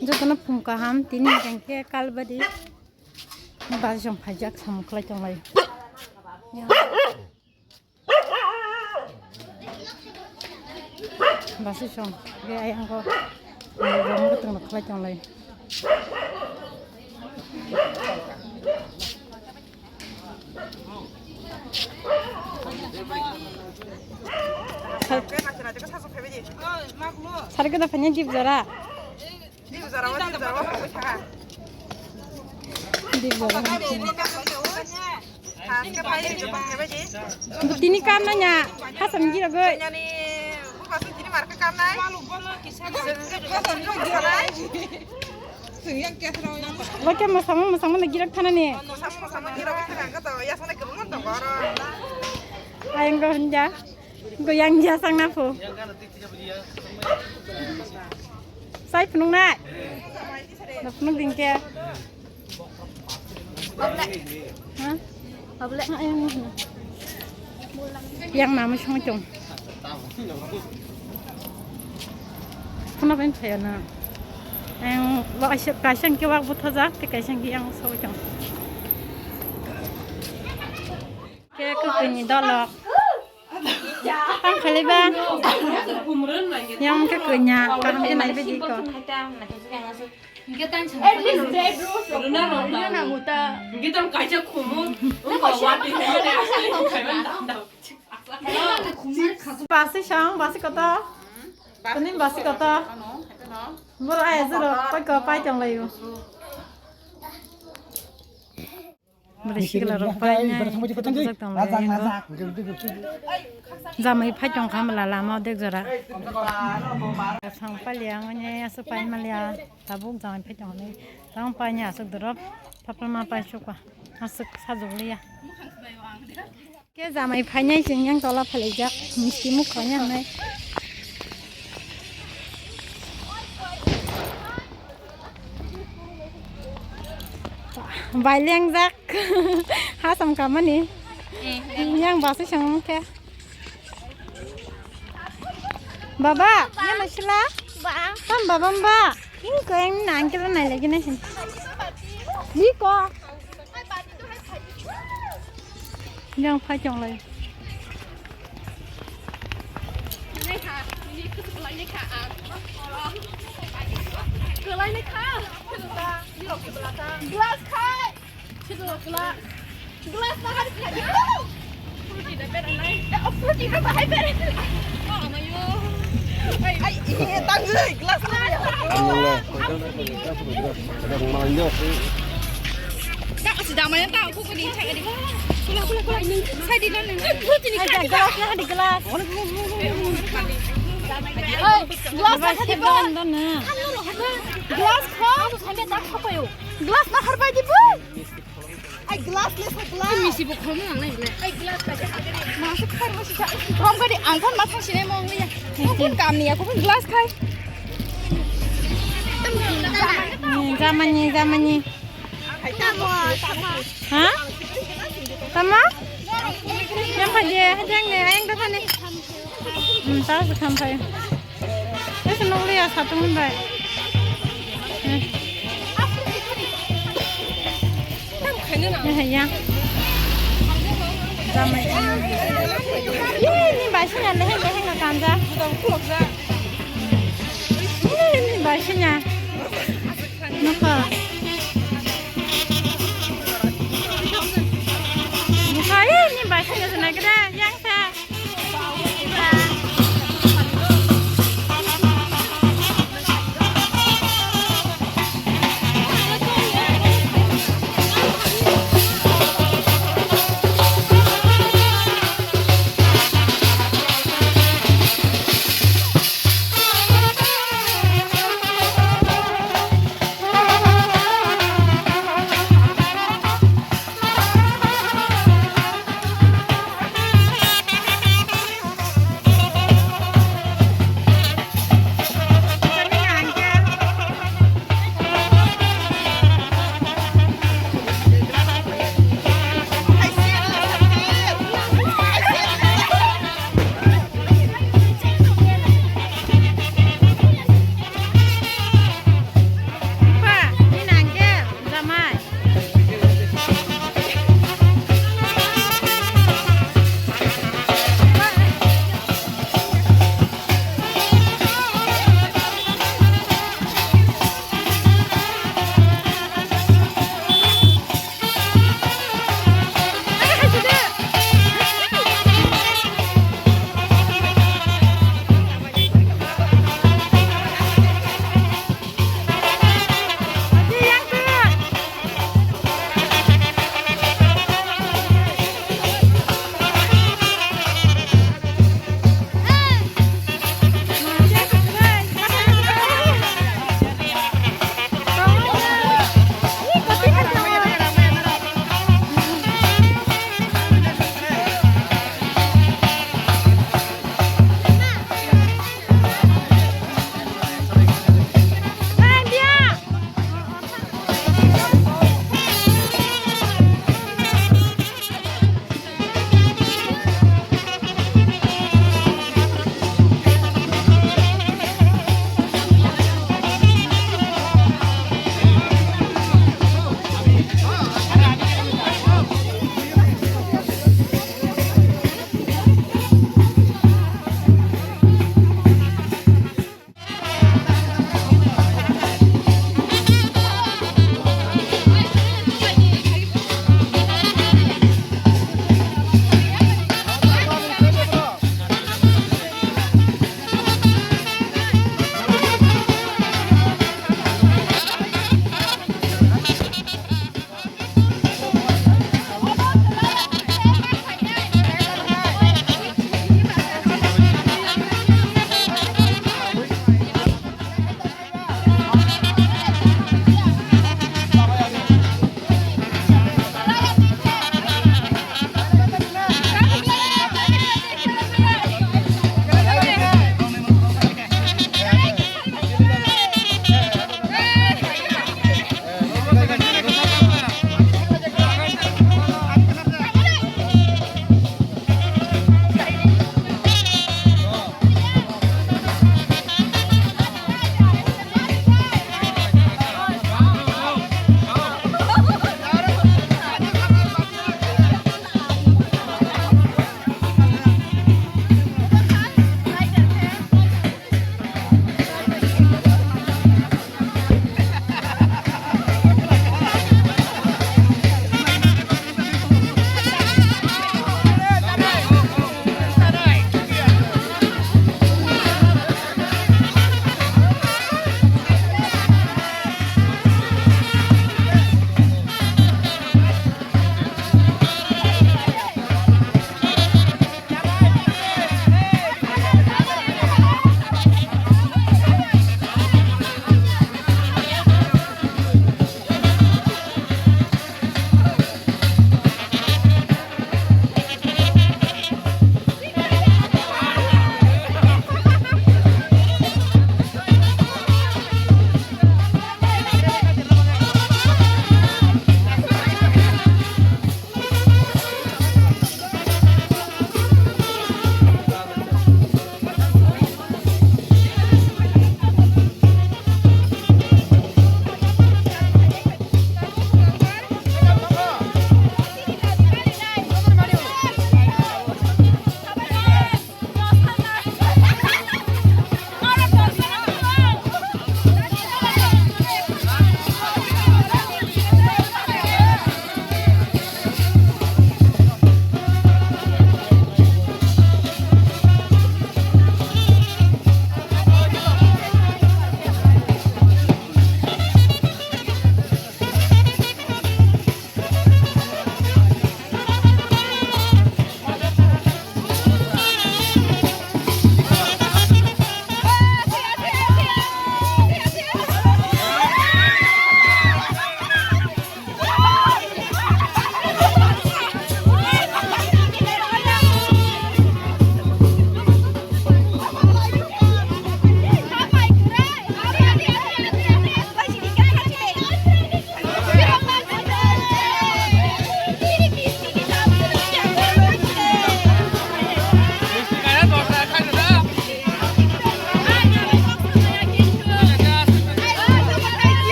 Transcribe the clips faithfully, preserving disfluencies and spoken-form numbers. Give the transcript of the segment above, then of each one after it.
Jotono phung kaham, tini hwnkhe kalbadi. Bari jong phaijak samung khlai tonglai. Basi song, be ayang ko, rong ko tong khlai tonglai. Sar-, sar ko da phanya jib jara. Di bora. Di bora. Tini kam nanya, hasam gira goi. Oke, masama masama na gira thana ni. Ayang go hanja. Go yang ja sang na pho. Sai phunuk nai. Na phunuk ding ke. Ha? Ha, yang mana? Yang nama song chong. Phunuk ben phaya na. Yang wa kaisa, kaisa ke wak butha jak, te kaisa ke yang so chong. Ke kwkwi ni dolok. Tang khalai ba. Yang ke kwnya, kaham ke nai bedi ko. Basi sang, basi kota. Tini basi kota. Boro aya jero, pai ko, pai tong layo. Bwrwi sikla rok painai, photo bujak tong lai. Jamai phai tong kha mala lama o dek jora. Sang palia, ngoni aswk pai malia, tabuk jamai phai tong lai. Tang painai aswk dorop, phapla ma pai sukha, aswk sajwk liya. Ke jamai phainai chwng yang tola phalaijak, misti mukha ya hnai. Bai lengjak. Hasam kamani. Eh, yang basi song ke. Baba, ya masila. Ba. Tam baba mba. Ing ko yang nangkila nai lagi nai. Biko. Yang phai chong lai. Glass khai. Glass na hari khai. Fruity da better nai. Eh, oh, fruity da bahai better. Oh, amayo. Ai, ai, eh, tangwi, glass na hari. Ta asi damai ta ko ko ni thang di. Kula, kula, kula. Sai di lan. Fruity ni khai. Glass na hari glass. Glass na hari ba. Glass kha. Glass na harbai di bu. Ai glass le sa glass. Misi bo khormo nang nai le. Ai glass ka. Ma se khar ma si sa. Rom ka di ang kan ma thang sine mo ngi ya. Mo kun kam ni ya ko glass khai. Jamani, jamani. Ha? Tama? Yang pa je, yang ne, yang da thane. Hmm, ta se kham phai. Ese nokli ya satung hwn bai. Hmm. Ese ya. Jamai. Ye, ni bai sina leheng leheng na kanja. Ye, ni bai sina. Nokha. Nokha, ye, ni bai sina sina kida yang sa.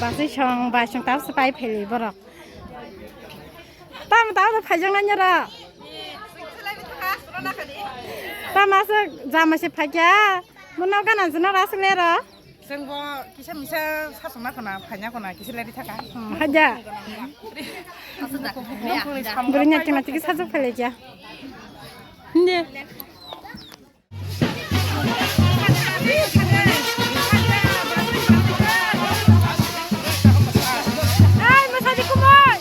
Aswk song bai song tamo se pai pheli borok. Tamo tamo phaijaknai noro. Tamo aswk jama se phaikya. Muno gana juna aswk lero. Chwngbo kisa misa sasongna khona phaina khona kisa lari thaka. Haja. Bwrwini akhe matiki sajwk phailaikya. Hindi. Ai, masadi kumoi.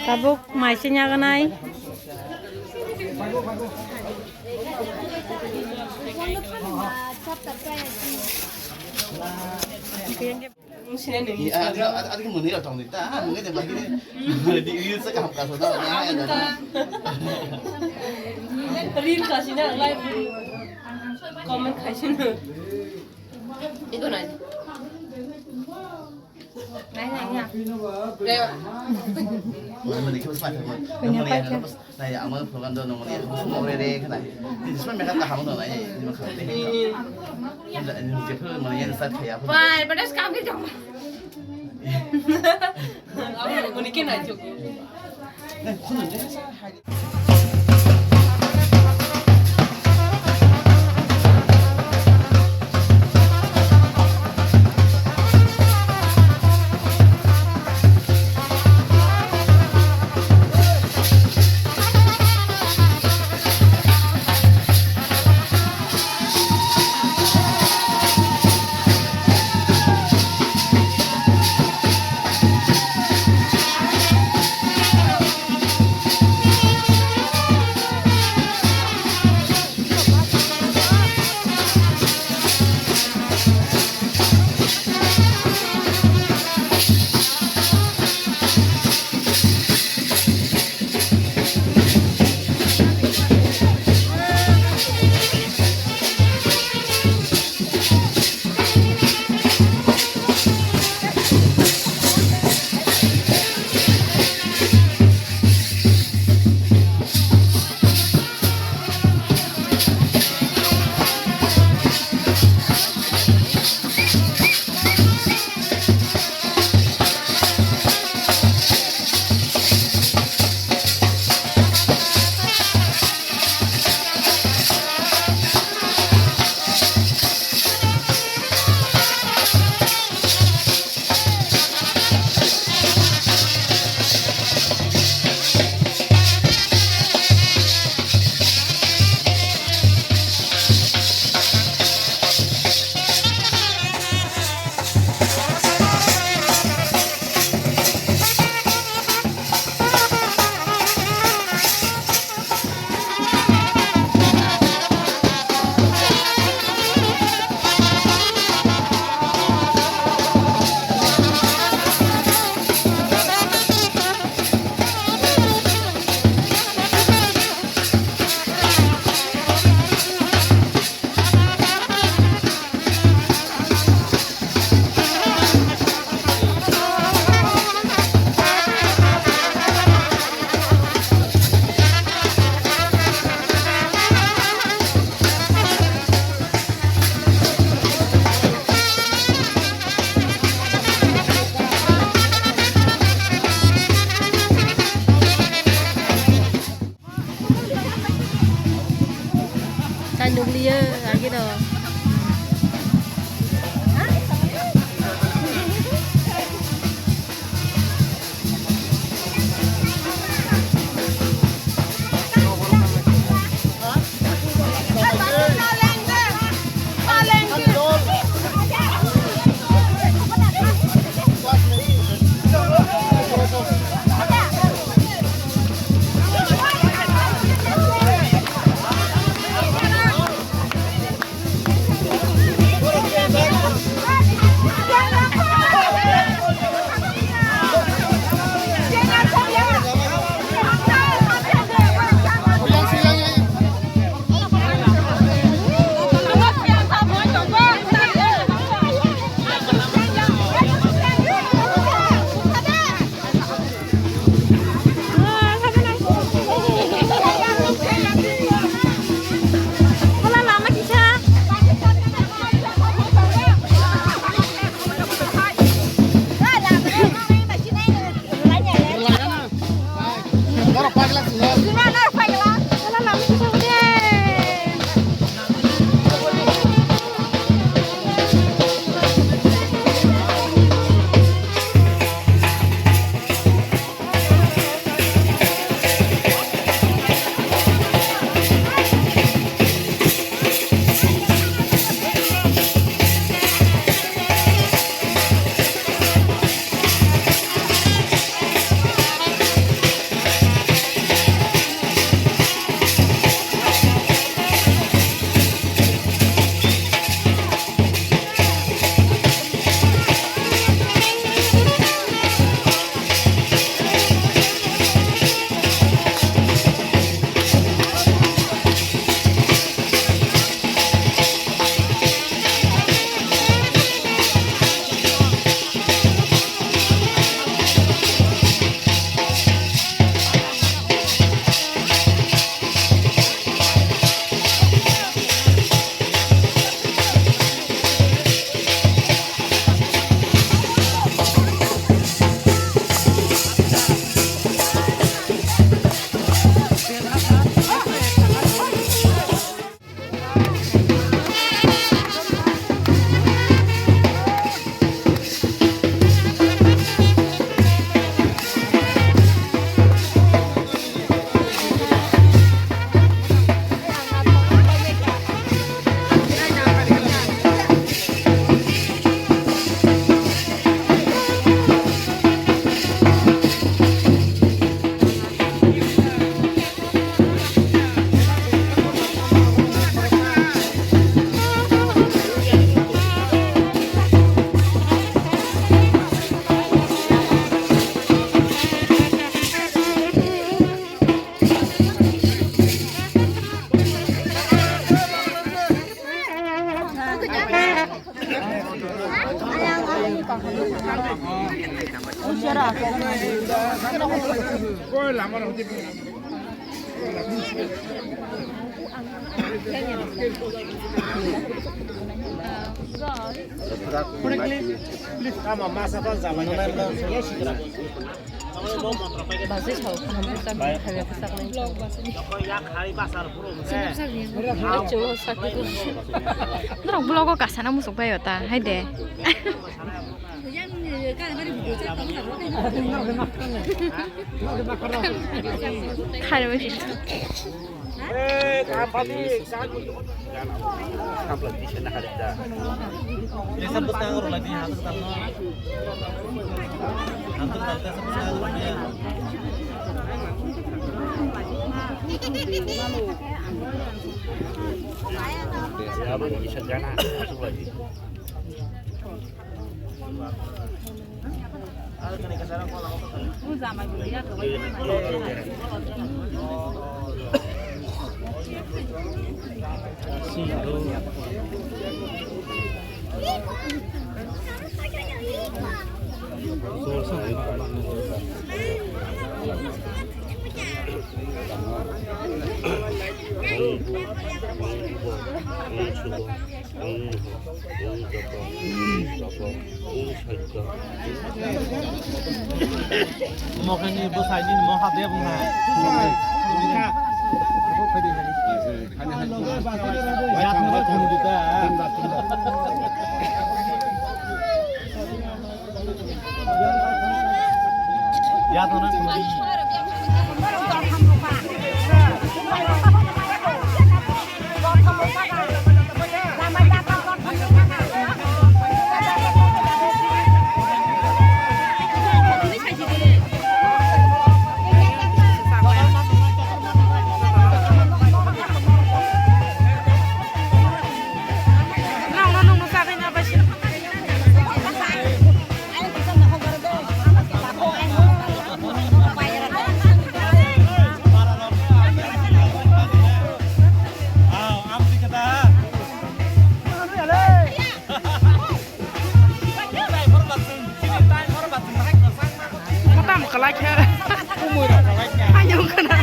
Tabuk mai se nyaganai. Iya, ada ada ada muni rok tong ta, muni de lagi de. Di reels kaham kaham da. Reel kasih na live comment kasih na. Itu nanya. Nanya nanya. Wah, muni kau semua. Nanya apa aja? Nai, amo program do nongni, mo re re khna. Ni sma me ka ham no nai, ni ma kham te. Ni je phru mani yan sat khaya. Pai, pada skam ke jong. Amo ni ke nai chuk. Nai, khun ne sa hai. Norok vlog o kasana musuk bai o ta, hai de. Hai. Mo khe ni bwsai nini mo ha de bwkha. Motam kwlai khe. Ayung khna.